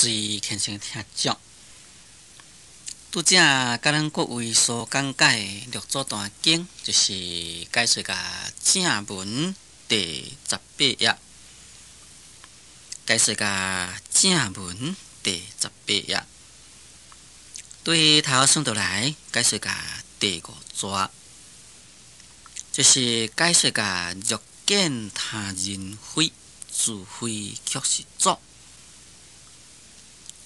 最虔誠聽眾，拄才佮咱各位所講解的六祖壇經，就是解說甲正文第十八頁，解說甲正文第十八頁，對頭算倒來解說甲第五逝，就是解說甲若見他人非，自非卻是祖。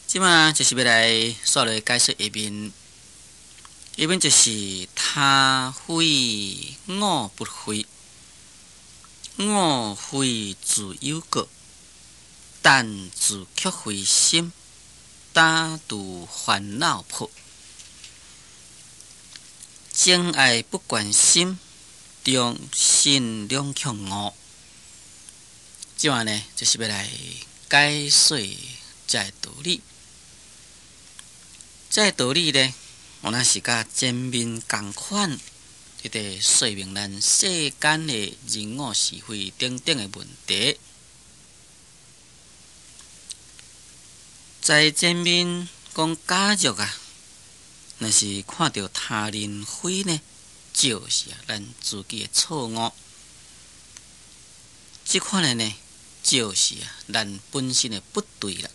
這馬就是欲來煞落解說下面，下面就是他非我不非，我非自有過，但自卻非心，打除煩惱破。情愛不關心，中心兩卻誤。這馬呢，就是欲來解說這个道理。這个道理呢，有若是佮前面仝款，佇咧說明咱世間的人我是非等等的問題。在前面講假若啊，若是看著他人非呢，就是啊咱自己的錯誤。這款的呢，就是啊咱本身的不對啦。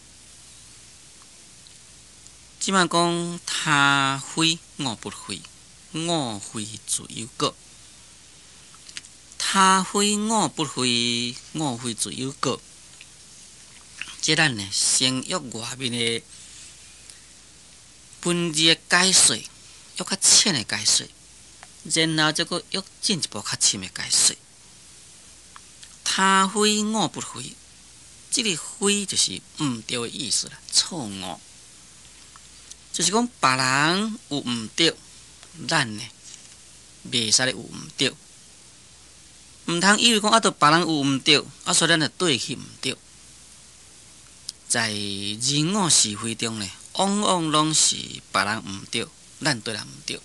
這馬講他非我不非，我非自有過。他非我不非，我非自有過。這咱呢，先約外面的文字的解說，約較淺的解說，然後再閣約進一步較深的解說。他非我不非，這个非就是毋對的意思啦，錯誤。就是講別人有毋對，咱呢袂使咧有毋對。毋通以為講啊，著別人有毋對，啊，所以咱就對去毋對。在人我是非中呢，往往攏是別人毋對，咱對人毋對。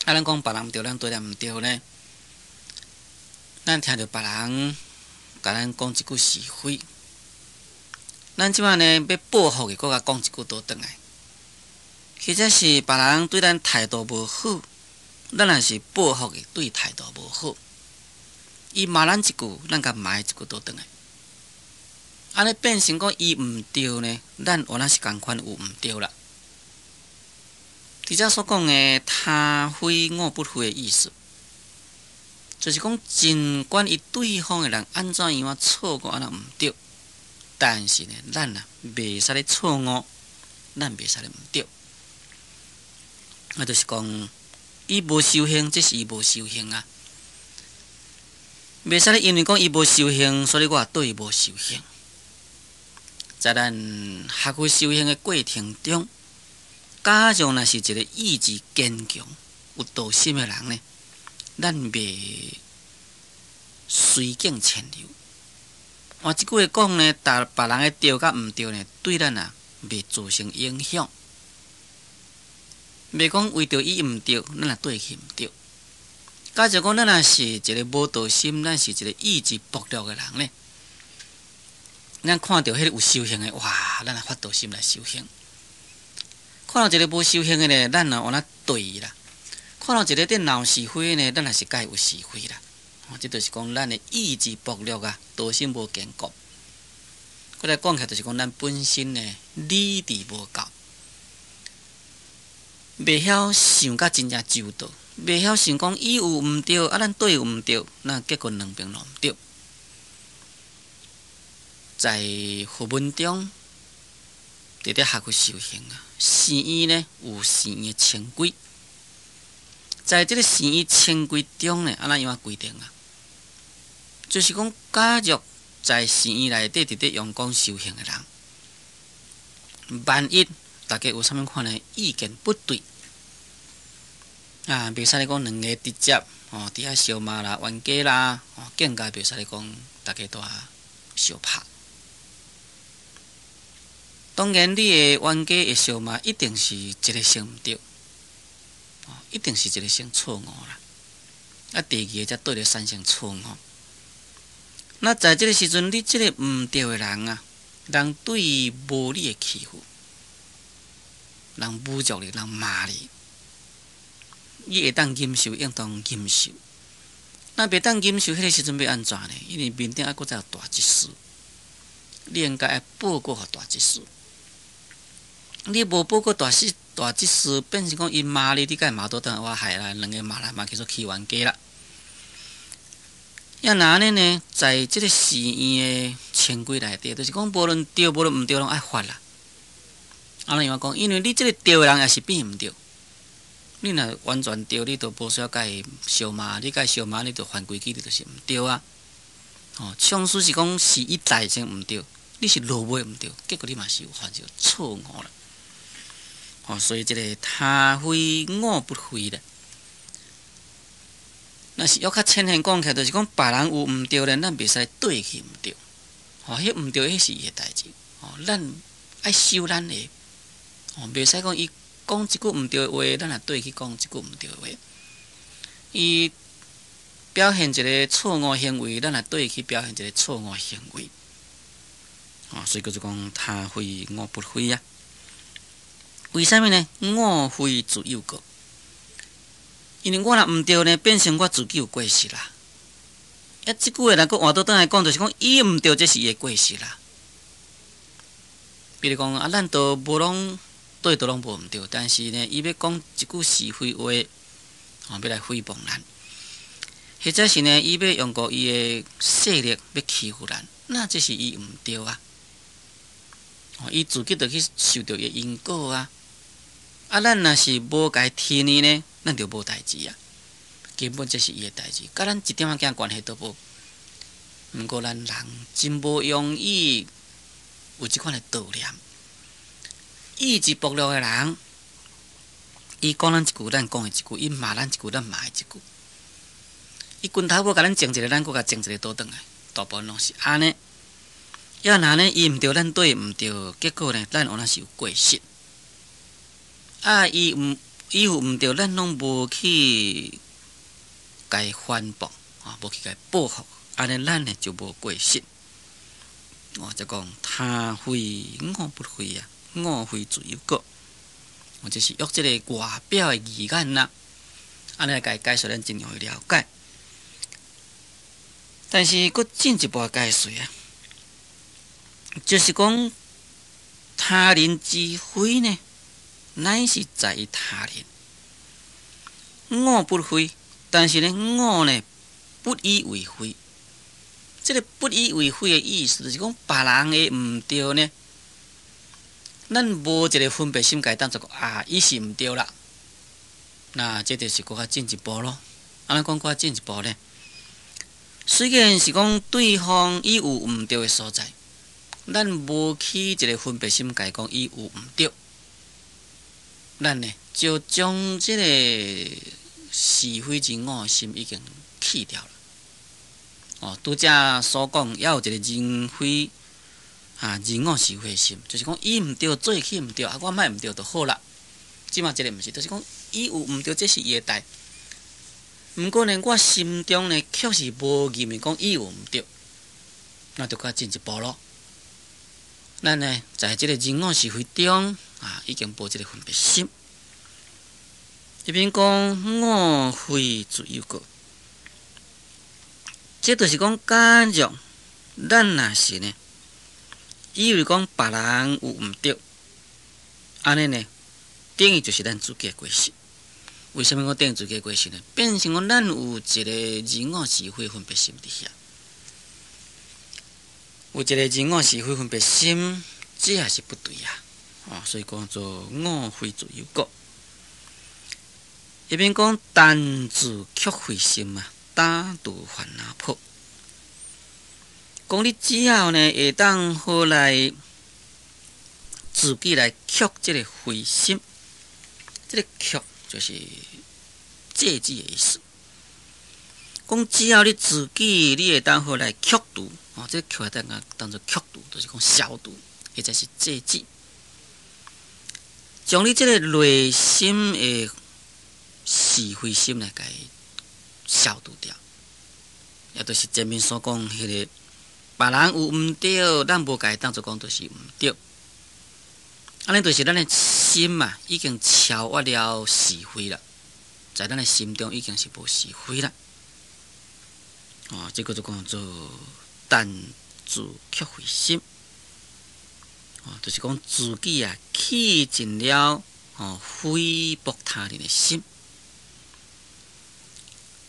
啊，咱講別人毋對，咱對人毋對呢？咱聽著別人共咱講一句是非，咱這馬呢欲報復伊，閣共講一句倒轉來。或者是別人對咱態度無好，咱若是報復伊對態度無好，伊罵咱一句，咱共罵伊一句倒轉來。按呢變成講伊毋對呢，咱原來是仝款有毋對啦。佇遮所講的他非我不非的意思，就是講盡管伊對方的人按怎樣仔錯誤，按怎毋對，但是呢，咱啊袂使咧錯誤，咱袂使咧毋對。啊，就是講伊無修行，這是伊無修行啊。袂使咧因為講伊無修行，所以我也對伊無修行。在咱學佛修行的過程中，假若若是一個意志堅強、有道心的人呢，咱袂隨境遷流。換一句話講呢，逐別人的對佮毋對呢，對咱啊袂造成影響。袂講為著伊毋對，咱也對伊毋對。假如講咱若是一個無道心，咱是一個意志薄弱的人呢，咱看著彼個有修行的，哇，咱也發道心來修行。看著一個無修行的呢，咱也按怎對伊啦。看著一個佇鬧是非呢，咱也是共伊有是非啦。哦，這就是講咱的意志薄弱啊，道心無堅固。閣來講起來，就是講咱本身呢，理智無夠。袂曉想甲真正周到，袂曉想講伊有毋對，啊，咱對有毋對，那結果兩邊攏毋對。在佛門中，佇咧學佛修行啊，寺院呢有寺院的清規，在這个寺院清規中呢，按怎樣仔規定啊？就是講，假若在寺院內底佇咧用功修行的人，萬一大家有啥物款的意見不對，啊，袂使咧講兩个直接哦，佇遐相罵啦、冤家啦，哦，更加袂使咧講大家都相拍。當然，你的冤家會相罵，一定是一个先毋對，哦，一定是一个先錯誤啦。啊，第二个才對咧產生錯誤。那在這个時陣，你這个毋對的人啊，人對無理的欺負，人侮辱你，人罵你，你會當忍受，應當忍受。若袂當忍受，彼個時陣欲按怎呢？因為面頂猶閣再有大執事，你應該愛報告予大執事。你無報告大執事，變成講伊罵你，你共伊罵倒轉來，我害啦，兩个罵來罵去，做起冤家啦。啊若按呢呢，在這个寺院的清規內底，就是講無論對無論毋對，攏愛罰啦。按怎樣講？因為你這个對的人也是變毋對。你若完全對，你就無需要共伊相罵，你共伊相罵，你就犯規矩，你就是毋對啊。哦，縱使是講是伊代先毋對，你是落尾毋對，結果你嘛是有犯著錯誤啦。哦，所以這个他非我不非啦。若是猶較淺顯講起來，就是講別人有毋對咧，咱袂使對去毋對。吼，彼毋對，彼是伊的代誌。吼，咱愛守咱的。吼，袂使講伊講一句毋對的話，咱也對去講一句毋對的話。伊表現一個錯誤行為，咱也對去表現一個錯誤行為。吼，所以叫做講他非我不非啊。為啥物呢？我非自有過。因為我若毋對呢，變成我自己有過失啦。啊，這句話若閣換倒轉來講，就是講伊毋對，這是伊的過失啦。比如講啊，咱都無攏對，都攏無毋對，但是呢，伊欲講一句是非話，吼，欲來誹謗咱，或者是呢，伊欲用過伊的勢力欲欺負咱，那這是伊毋對啊。吼，伊自己就去受著伊的因果啊。啊，咱若是無共伊提呢，咱就無代誌啊。根本這是伊的代誌，佮咱一點仔仔關係都無。毋過咱人真無容易有這款的道念。意志薄弱的人，伊講咱一句，咱講伊一句；伊罵咱一句，咱罵伊一句。伊拳頭尾共咱撞一个，咱閣共撞一个倒轉來，大部分攏是按呢。啊若呢，伊毋對，咱對毋對，結果呢，咱有若是有過失。啊，伊毋伊有毋對，咱攏無去共伊反駁，啊，無去共伊報復，按呢咱呢就無過失。我則講他非我不非啊，我非自有過。我這是用這个外表的字眼啦，按呢來共伊解說，咱真容易了解。但是閣進一步解說啊，就是講他人之非呢，乃是在於他人。我不非，但是呢，我呢不以為非。這个不以為非的意思，就是講別人的毋對呢，咱無一个分別心，共伊當做啊，伊是毋對啦。那這就是閣較進一步咯。按怎講閣較進一步呢？雖然是講對方伊有毋對的所在，咱無起一个分別心，共伊講伊有毋對，咱呢就將這个是非人我的心已經去掉了。哦，拄才所講，猶有一個人非啊，人我是非的心，就是講伊毋對，做去毋對，啊，我莫毋對就好啦。這馬這个毋是，就是講伊有毋對，這是伊的代。毋過呢，我心中呢卻是無認為講伊有毋對，那就閣進一步咯。咱呢，在這个人我是非中啊，已經無這个分別心。這邊講我非自有過，這就是講，假若咱若是呢，以為講別人有毋對，按呢呢，等於就是咱自己的過失。為啥物講等於自己的過失呢？變成講咱有一個人我是非分別心佇遐，有一個人我是非分別心，這也是不對啊！哦，所以講做我非自有過。這邊講但自卻非心啊，打除煩惱破。講你只要呢會當好來自己來卻這个非心，這个卻就是制止的意思。講只要你自己你會當好來卻除，哦，這个卻當當做卻除，就是講消除，或者是制止，將你這个內心的是非心來共伊消除掉，也就是前面所講彼个別人有毋對，咱無共伊當做講就是毋對。按呢就是咱的心啊，已經超越了是非啦，在咱的心中已經是無是非啦。哦，這個就講做斷自卻非心。哦，就是講自己啊，棄盡了哦誹謗他人的心，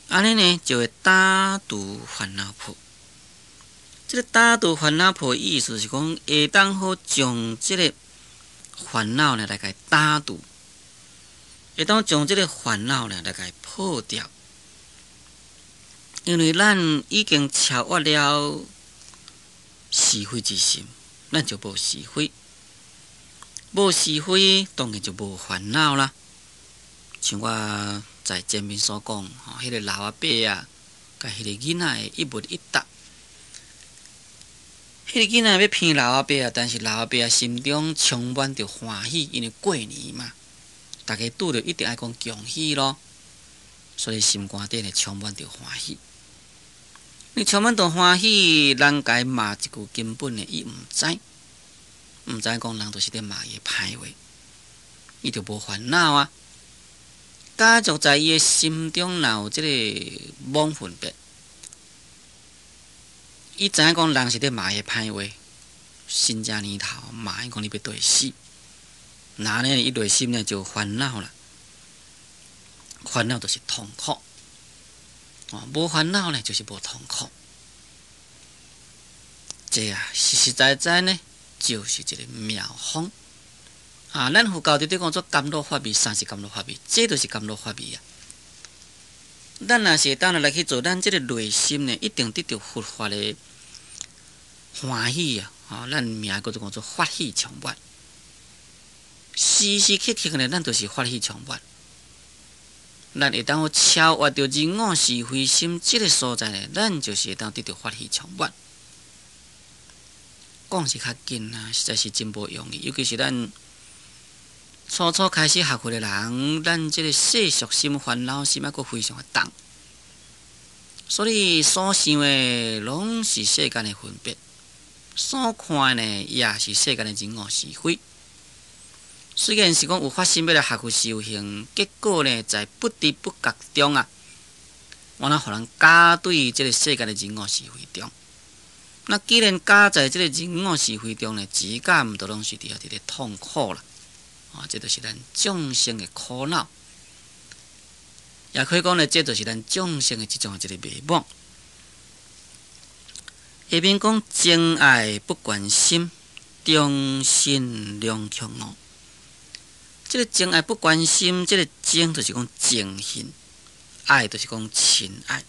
按呢呢就會打除煩惱破。這個打除煩惱破的意思是講，會當好將這個煩惱呢來共打除，會當將這個煩惱呢來共破掉。因為咱已經超越了是非之心，咱就無是非，無是非，當然就無煩惱啦。像我在前面所講，吼，彼個老阿伯啊，共彼個囡仔的一問一答。彼個囡仔欲騙老阿伯啊，但是老阿伯啊心中充滿著歡喜，因為過年嘛，逐家拄著一定愛講恭喜囉，所以心肝底呢充滿著歡喜。你充滿著歡喜，人共伊罵一句根本呢伊毋知，毋知講人就是佇罵伊的歹話，伊就無煩惱啊。假如在伊的心中若有這個妄分別，伊知影講人是佇罵伊的歹話，新正年頭罵伊講你欲綴死，那呢伊內心呢就煩惱啦，煩惱就是痛苦，哦，無煩惱呢就是無痛苦，這啊實實在在呢就是一個妙方。啊，咱佛教佇咧講做甘露法味，啥是甘露法味？這就是甘露法味啊！咱若是會當來去做，咱這個內心呢，一定得著佛法的歡喜啊！吼，咱名叫做講做法喜充滿，時時刻刻呢，咱都是法喜充滿。咱會當超越著人我是非心這個所在呢，咱就是會當得著法喜充滿。講是較緊啊，實在是真無容易，尤其是咱初初開始學佛的人，咱這個世俗心、煩惱心猶閣非常的重，所以所想的攏是世間的分別，所看的呢也是世間的人我是非。雖然是講有發心欲來學佛修行，結果呢，在不知不覺中啊，我若予人夾佇這個世間的人我是非中。那既然夾在這個人我是非中呢，一工毋都攏是佇遐佇咧痛苦啦。啊，這就是咱眾生的苦惱，也可以講呢，這就是咱眾生的這種一個迷惘。下面講憎愛不關心，中心兩卻悟。這個憎愛不關心，這個憎就是講憎恨，愛就是講親愛。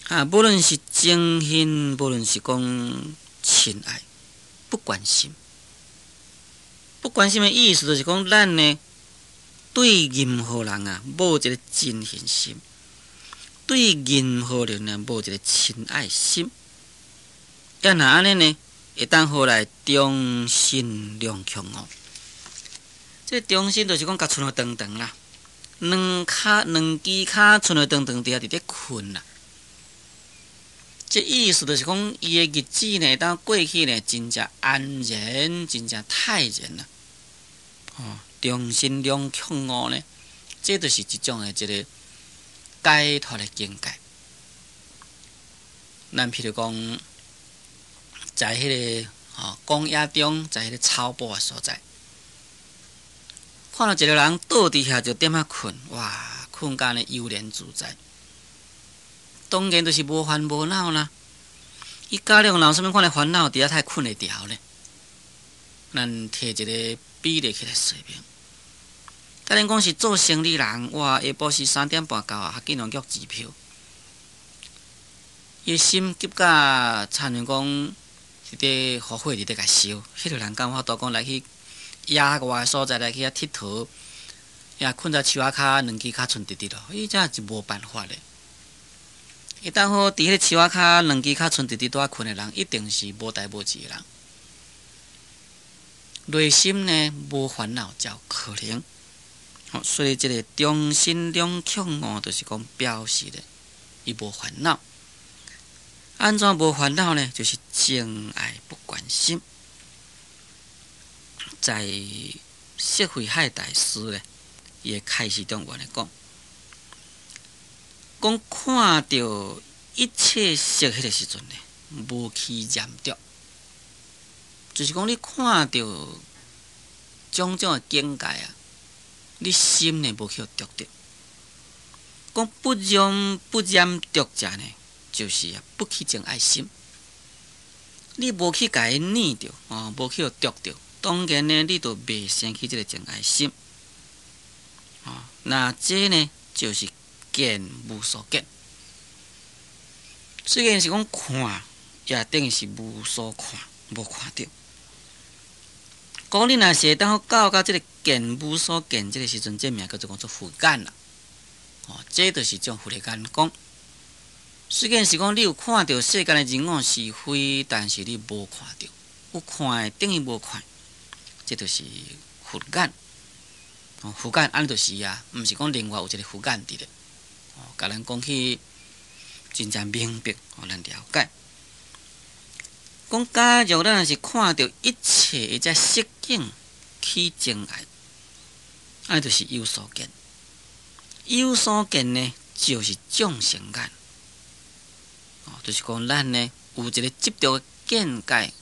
啊，無論是憎恨，無論是講親愛，不關心。不關心的意思就是講，咱呢對任何人啊，無一個憎恨心；對任何人呢，無一個親愛心。啊，若按呢呢，會當好來中心兩卻悟。這個中心就是講，共賰予長長啦，兩跤兩支跤賰予長長，佇遐佇咧睏啦。這意思就是講，伊的日子呢，會當過去呢，真正安然，真正泰然啦。哦，中心兩卻悟呢，這就是一種的一個解脫的境界。咱譬如講，在彼個吼曠野中，在彼個草埔的所在，看到一個人倒佇遐就踮遐睏，哇，睏甲按呢悠然自在。當然就是無煩無惱啦。伊家裡有啥物款的煩惱，佇遐才會睏會著呢？咱提一個比例起來說明。假如講是做生理人，哇，下晡時3點半到啊，較緊來約支票。伊的心急甲親像講佇咧火佇咧共燒。彼個人敢有法度講來去野外所在來去遐𨑨迌，也睏在樹仔跤，兩支跤賰直直囉，伊這是無辦法的。會當好佇彼個樹仔跤，兩支跤賰直直佇遐睏的人，一定是無代無誌的人。內心呢無煩惱才有可能。所以這個中心兩卻悟，就是講表示咧，伊無煩惱。按怎無煩惱呢？就是憎愛不關心。在釋慧海大師咧，伊的開示中有按呢講，講看著一切色彼个時陣呢，無去染著，就是講你看著種種的境界啊，你心呢無去予著著。講不染著者呢，就是啊不起憎愛心。你無去共伊染著，哦，無去予著著，當然呢，你就袂生起這个憎愛心。哦，那這呢，就是見無所見。雖然是講看，也等於是無所看，無看著。講你若是會當到這个見無所見這个時陣，這名叫做講做佛眼啦。哦，這就是種佛的眼光。雖然是講你有看著世間的人我是非，但是你無看著，有看的等於無看，這就是佛眼。哦，佛眼按呢就是啊，毋是講另外有一个佛眼佇咧。哦，共咱講起真正明白，予咱了解。講假如咱若是看著一切的這色境起憎愛，按呢就是有所見。有所見呢，就是眾生眼。哦，就是講咱呢有一個執著的見解，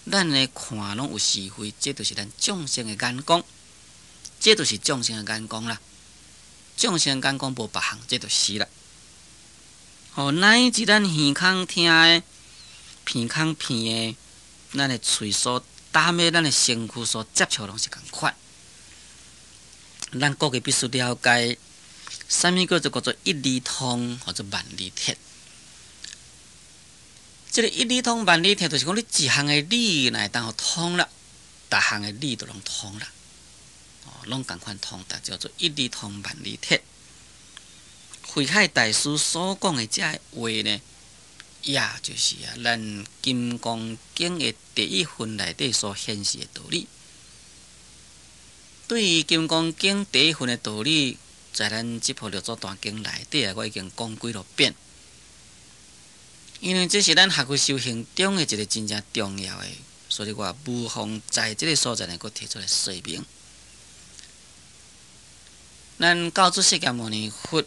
咱呢看攏有是非，這就是咱眾生的眼光，這就是眾生的眼光啦。眾生眼光無別項，這就是啦。哦，乃至咱耳孔聽的、鼻孔鼻的，咱的喙所擔的、咱的身軀所接觸，攏是仝款。咱各個必須了解，啥物叫做一理通，或者萬理鐵。這个一理通萬理鐵，就是講你一項的理若會當予通啦，逐項的理都攏通啦，哦，攏仝款通達，叫做一理通萬理鐵。慧海大師所講的這个話呢，也就是啊，咱《金剛經》的第一分內底所顯示的道理。對於《金剛經》第一分的道理，在咱這部六祖壇經內底啊，我已經講幾落遍。因為這是咱學佛修行中的一個真正重要的，所以我無妨在這个所在呢，閣提出來說明。咱到主釋迦牟尼佛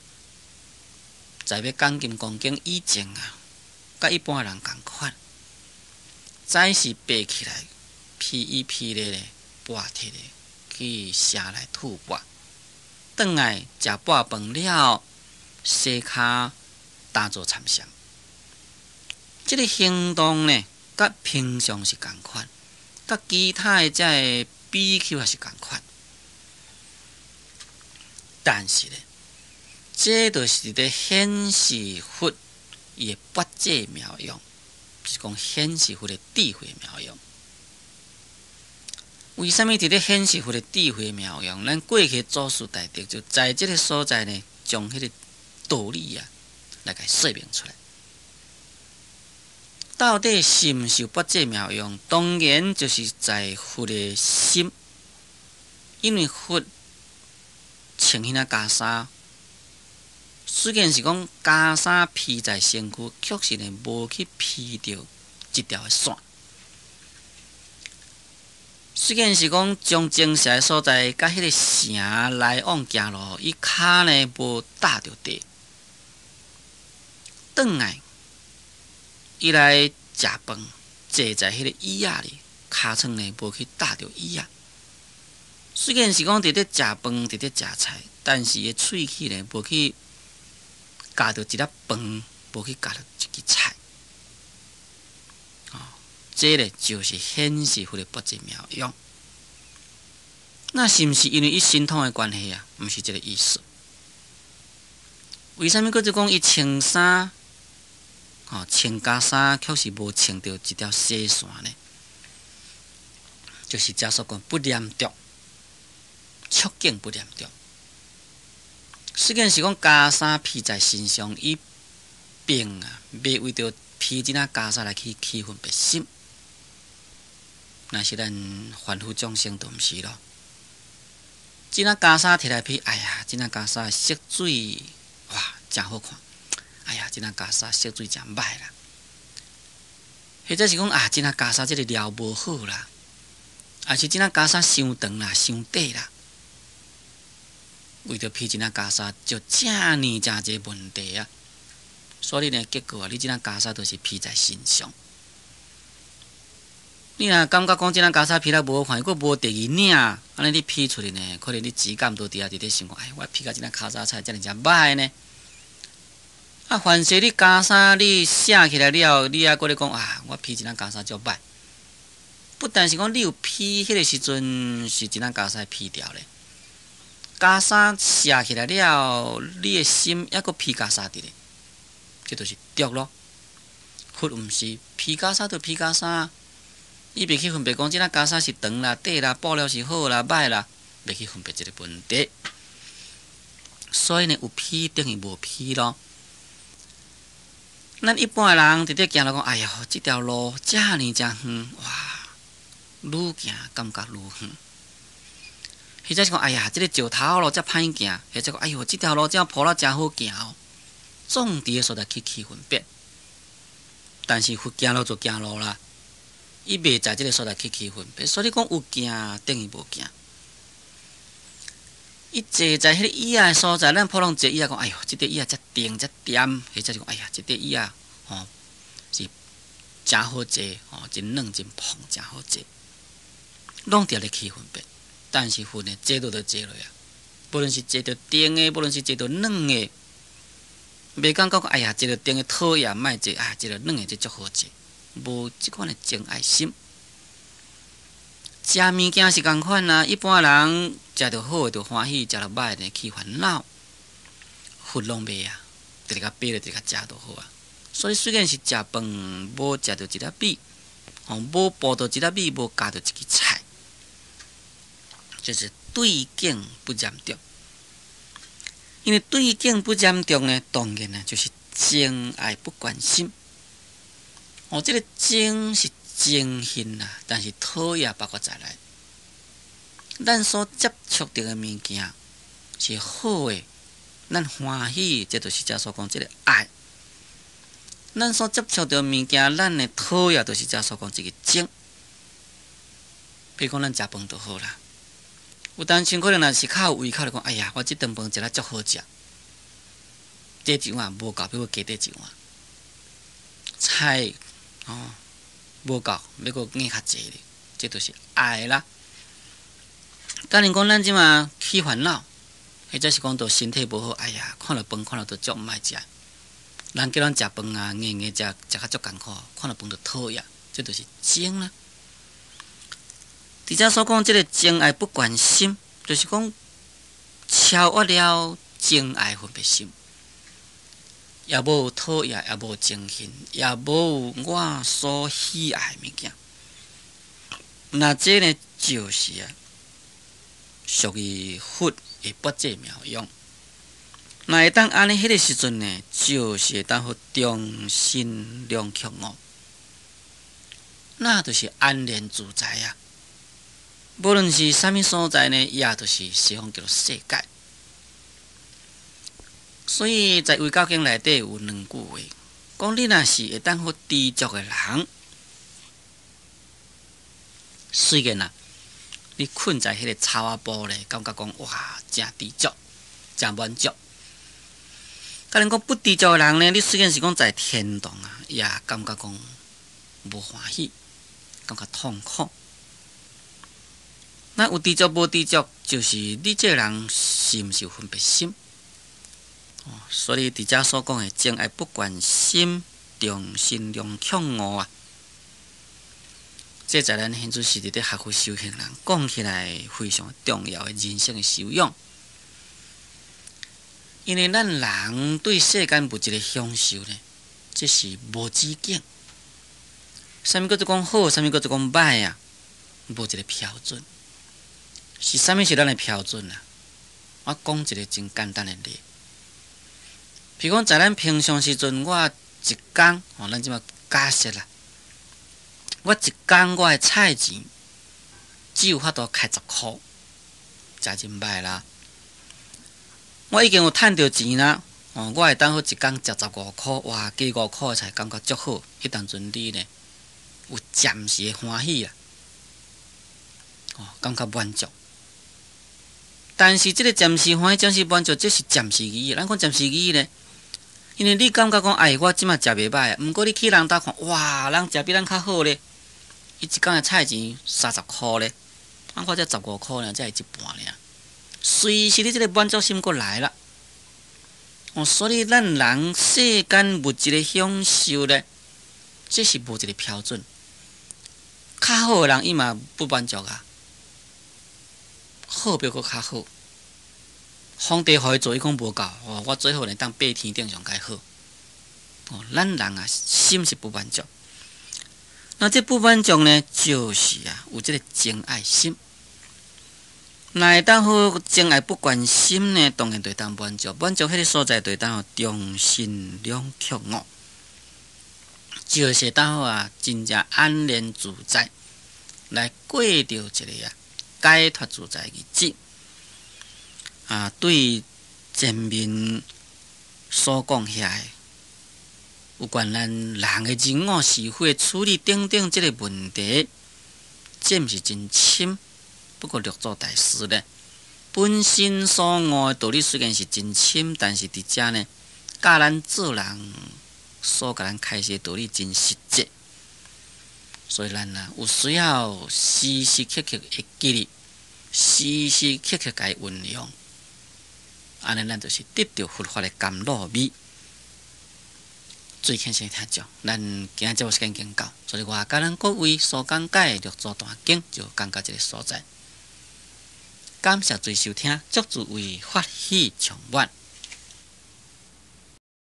在欲講金剛經以前啊，佮一般人仝款，早時爬起來，披衣披咧咧，跋鐵咧去城內吐缽，轉來食饱飯了，洗跤打坐參禪。這个行動呢，佮平常是仝款，佮其他的這个比丘也是仝款。但是呢，這就是佇咧顯示佛伊的跋這妙用，就是講顯示佛的智慧妙用。為啥物佇咧顯示佛的智慧妙用？咱過去祖師大德就在這个所在呢，將彼个道理啊，來共說明出來。到底是毋是有跋這妙用？當然就是在佛的心，因為佛穿彼領袈裟，雖然是講袈裟披在身軀，確實呢無去披著一條的線。雖然是講將精舍的所在，佮彼个城來往行路，伊跤呢無踏著地，轉來。伊來食飯，坐在彼个椅仔裡，跤蹛呢無去踏著椅仔。雖然是講佇咧食飯，佇咧食菜，但是伊喙齒呢無去咬著一粒飯，無去咬著一支菜。哦，這个就是顯示佛的跋這妙用。那是毋是因為伊神通的關係啊？毋是這个意思。為啥物閣做講伊穿衫？哦，穿袈裟卻是無穿著一條細線呢？就是遮所講不染著，觸境不染著。雖然是講袈裟披在身上，伊並啊袂為著披這領袈裟來去起分別心。若是咱凡夫眾生就毋是咯。這領袈裟提來披，哎呀，這領袈裟色水哇，誠好看。哎呀，這領袈裟色水誠歹啦！或者是講啊，這領袈裟這个料無好啦，抑是這領袈裟傷長啦、傷短啦，為著披一領袈裟就遮爾誠濟問題啊！所以呢，結果啊，你這領袈裟都是披在身上。你若感覺講這領袈裟披了無好看，閣無第二領，按呢你披出去呢，可能你只感都佇遐佇咧想講，哎，我披共這領袈裟菜遮爾誠䆀呢。啊，凡勢你袈裟你卸起來了後，你猶閣咧講啊，我披這領袈裟足䆀。不但是講你有披彼个時陣是這領袈裟披著咧，袈裟卸起來了後，你的心猶閣披袈裟佇咧，這就是著囉。佛毋是披袈裟就披袈裟，伊袂去分別講這領袈裟是長啦、短啦、布料是好啦、䆀啦，袂去分別這个問題。所以呢，有披等於無披囉。咱一般的人佇咧行路講，哎喲，這條路遮爾誠遠，哇，愈行感覺愈遠。或者是講，哎呀，這个石頭路遮歹行，或者講，哎喲，這條路遮鋪了誠好行哦。總佇个所在去起分別，但是佛行路就行路啦，伊袂在這个所在去起分別，所以講有行等於無行。伊坐在彼个椅仔的所在，咱普通坐椅仔講，哎喲，這塊椅仔遮定遮恬，或者是講，哎呀，這塊椅仔吼是誠好坐，吼真軟真膨，誠好坐，攏佇咧起分別。但是佛呢，坐落就坐落啊，無論是坐著定的，無論是坐著軟的，袂感覺講，哎呀，坐著定的討厭，莫坐啊，坐著軟的這足好坐，無這款的情愛心。食物件是仝款啊，一般人食著好的就歡喜，食著䆀的起煩惱。佛攏袂啊，直直共爬咧，直直共食就好啊。所以雖然是食飯，無食著一粒米，吼，無補著一粒米，無加著一支菜，就是對境不染著。因為對境不染著呢，當然呢就是情愛不關心。哦，這个情是憎恨啦，但是討厭包括在內。咱所接觸著的物件是好的，咱歡喜，這就是遮所講這个愛。咱所接觸著物件，咱的討厭，就是遮所講這个憎。比如講，咱食飯就好啦。有當時可能若是較有胃口，就講，哎呀，我這頓飯食了足好食。這一碗無夠，欲閣加綴一碗。菜哦，無夠，欲閣挷較濟咧，這就是愛啦。假如講咱這馬起煩惱，或者是講著身體無好，哎呀，看著飯看著都足毋愛食。人叫咱食飯啊，硬硬食，食較足艱苦，看著飯就討厭，這就是憎啦。佇遮所講，這个情愛不關心，就是講超越了情愛分別心，也無討厭，也無憎恨，也無我所喜愛的物件。那這呢，就是啊，屬於佛的拔濟妙用。若會當按呢，彼个時陣呢，就是會當予中心兩卻悟，那就是安然自在啊。無論是啥物所在呢，也就是西方極樂世界。所以在《維教經》內底有兩句話，講你若是會當予知足的人，雖然啊，你睏在彼个草仔埔咧，感覺講哇，誠知足，誠滿足。假如講不知足的人呢，你雖然是講在天堂啊，也感覺講無歡喜，感覺痛苦。那有知足無知足，就是你這个人是毋是有分別心？哦，所以佇遮所講的情愛不關心，中心兩卻悟啊，這在咱現在是佇咧學佛修行人講起來非常重要的人生的修養。因為咱人對世間物質的享受呢，這是無止境。啥物叫做講好，啥物叫做講䆀啊？無一个標準。是啥物是咱的標準啊？我講一个真簡單的例，譬如講，在咱平常時陣，我一工吼，咱這馬假設啦，我一工我的菜錢只有法度開10箍，誠真䆀啦。我已經有趁著錢啦，哦，我會當予一工食15箍，哇，加5箍的菜，感覺足好。彼當陣你呢，有暫時的歡喜啦，哦，感覺滿足。但是這个暫時歡喜、暫時滿足，這是暫時而已。咱講暫時而已呢，因為你感覺講，哎，我這馬食袂䆀啊。毋過你去人兜看，哇，人食比咱較好咧。伊一工的菜錢30箍咧，啊，我才15箍爾，才會一半爾。隨時你這个滿足心閣來啦。哦，所以咱人世間物質的享受咧，這是無一个標準。較好的人伊嘛不滿足啊，好欲閣較好。皇帝予伊做，伊講無夠，哦，我最好會當爬天頂上蓋好。哦，咱人啊，心是不滿足。那這不滿足呢，就是啊，有這个情愛心。若會當好情愛不關心呢，當然就會當滿足。滿足彼个所在，就會當中心兩卻悟，就是當好啊，真正安然自在，來過著一个啊解脫自在的日子。啊，對前面所講遐的有關咱人的人我是非處理等等這个問題，這毋是真深。不過六祖大師呢，本身所悟的道理雖然是真深，但是佇遮呢，教咱做人所共咱開示的道理真實際，所以咱啊有需要時時刻刻會記得，時時刻刻共伊運用，按呢咱就是得著佛法的甘露味。最虔誠聽眾，咱今仔節目時間已經到，所以我共咱各位所講解六祖壇經就講到這个所在。感謝諸收聽，祝諸位法喜充滿。